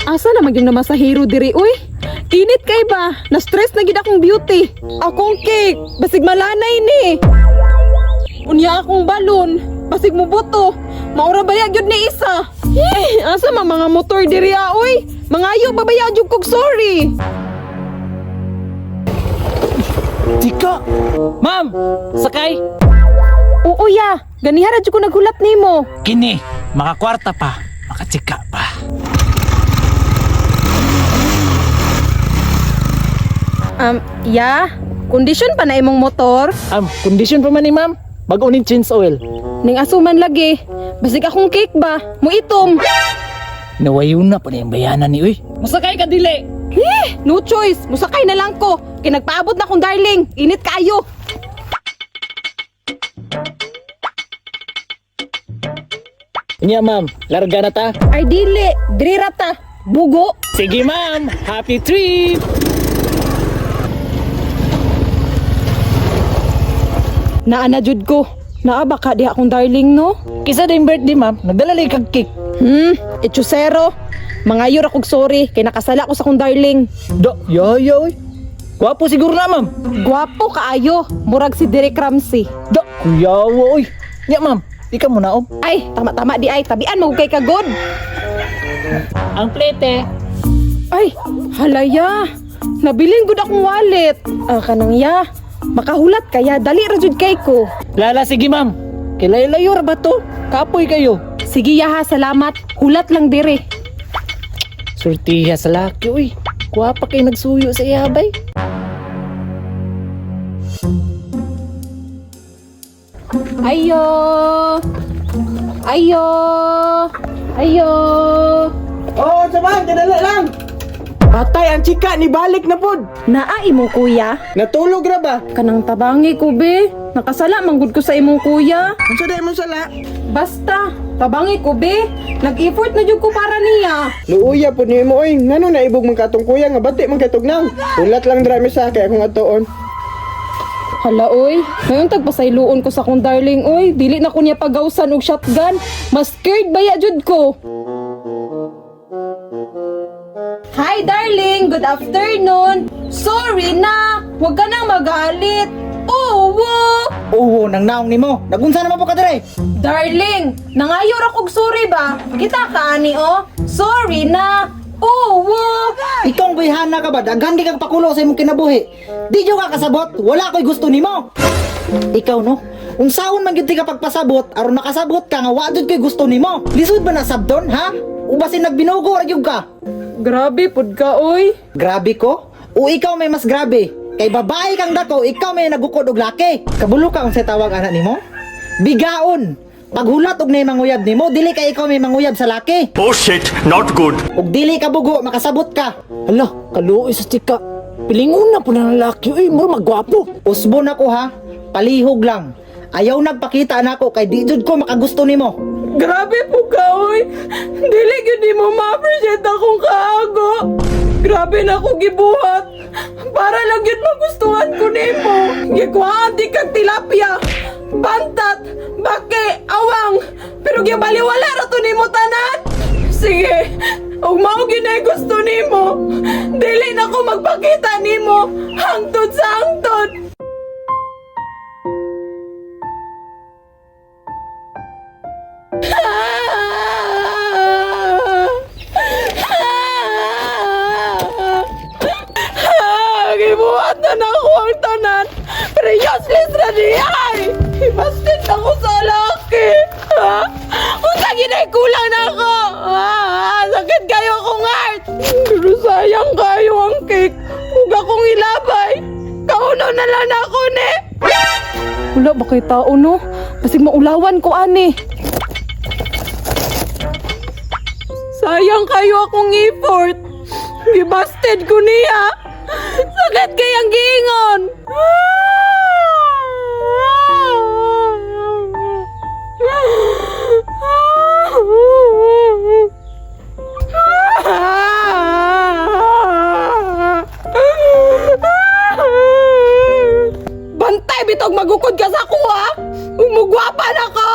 Asa na magyung namasahero diri uy? Init kay ba? Na-stress na gid akong beauty. Akong cake, basig malanay ni. Unya akong balon, basig mubuto. Maura ba gyud ni isa? Eh, asa man mga motor diri ah, uy? Mangayo ba baya jud kog sorry? Chika! Ma'am! Sakay! Oo ya, ganihara jud ko naghulat nimo. Kini, makakwarta pa, makachika pa. Ya, kondisyon pa na imong motor. Kondisyon pa man ni ma'am. Bago ni change oil. Ning asuman lagi. Basig akong cake ba? Muitom. Nawayo na pa na yung bayanan ni uy. Masakay ka dili! Eh, no choice. Musakay na lang ko. Kay nagpaabot na kong darling. Init kayo. Unya ma'am, larga na ta. Ay dili, diri ra ta. Bugo. Sige ma'am, happy trip! Naa na jud ko. Naa ba ka diha akong darling no? Kisa din birthday ma'am, nagdala lang kag cake. Etchusero. Mangayo ra kog sorry kay nakasala ko sa akong darling. Do, yaya uy. Gwapo siguro na ma'am. Gwapo kaayo, murag si Derek Ramsey. Do, kuyawa uy. Nya ma'am, di ka muna om. Ay, tama-tama di ay, tabian mo kay kagod. Ang plete. Ay, halaya. Nabilin gud akong wallet. Ah, kanang ya. Makahulat kaya dali ra jud kay ko. Lala, sige ma'am. Kilay-layo ra ba to? Kapoy kayo. Sige ya ha, salamat. Hulat lang dire. Surtiya sa laki uy. Kuha pa kay nagsuyo sa iyabay. Ayo. Ayo. Ayo. Oo, oh, dinala lang. Patay ang chika, nibalik na pod. Naa imong kuya. Natulog ra ba? Kanang tabangi ko be. Nakasala manggud ko sa imong kuya. Unsa day mo sala? Basta, tabangi ko be. Nag-effort na jud ko para niya. Luuya pod nimo oy, ngano naibog man katong kuya nga bati man kay tugnaw. Ulat lang drami sa kay akong atuon. Hala oy, ngayon tagpasayloon ko sa akong darling oy. Dili na ko niya pagawsan og shotgun. Mas scared baya jud ko. Hi darling, good afternoon. Sorry na, wag ka nang magalit. Oh, wo. Oo, nang naong nimo. Nagunsa naman po ka dire? Darling, nangayo ra kog sorry ba? Kita ka ani oh. Sorry na. Oh, wo. Ikaw ang bayhana ka ba? Daghan di kag pakulo sa imong kinabuhi. Di jud ka kasabot, wala ko'y gusto nimo. Ikaw no? Unsaon man gyud ti ka pagpasabot aron makasabot ka nga wa jud ko'y gusto nimo. Lisod ba na sabdon, ha? Ubasin nagbinugo ra gyud ka. Grabe pud ka oy. Grabe ko? O ikaw may mas grabe? Kay babae kang dako, ikaw may nagukod og laki. Kabulo ka unsay tawag ana nimo? Bigaon. Paghulat og nay manguyab nimo, dili kay ikaw may manguyab sa laki. Oh shit, not good. Ug dili ka bugo, makasabot ka. Hala, kaluoy sa chika. Pilingon na po na ng laki uy, mura magwapo. Usbon ako ha, palihog lang. Ayaw nagpakita nako kay di jud ko makagusto nimo. Grabe po ka, oy. Dili gyud nimo ma-appreciate akong kaago. Grabe na ako gibuhat. Para lang gyud magustuhan ko nimo. Gikuhaan di kag tilapia. Bantat, bake, awang. Pero gibaliwala ra to nimo tanan. Sige, ug mao gyud na gusto nimo. Dili na ko magpakita nimo hangtod sa hangtod. Gibuhat na na ako ang tanan. Pero useless na niya ay. Ibasted na ko sa laki. Ha? Unsa ginay kulang na ako. Ah, sakit kayo akong heart. Pero sayang kayo ang cake. Ug akong ilabay. Kauno na lang ako ni. Wala ba kay tao no? Basig maulawan ko ani. Sayang kayo akong effort. Gibasted ko niya. Sakit kayang giingon. Bantay bitog magukod ka sa kuha. Umugwapa na ko.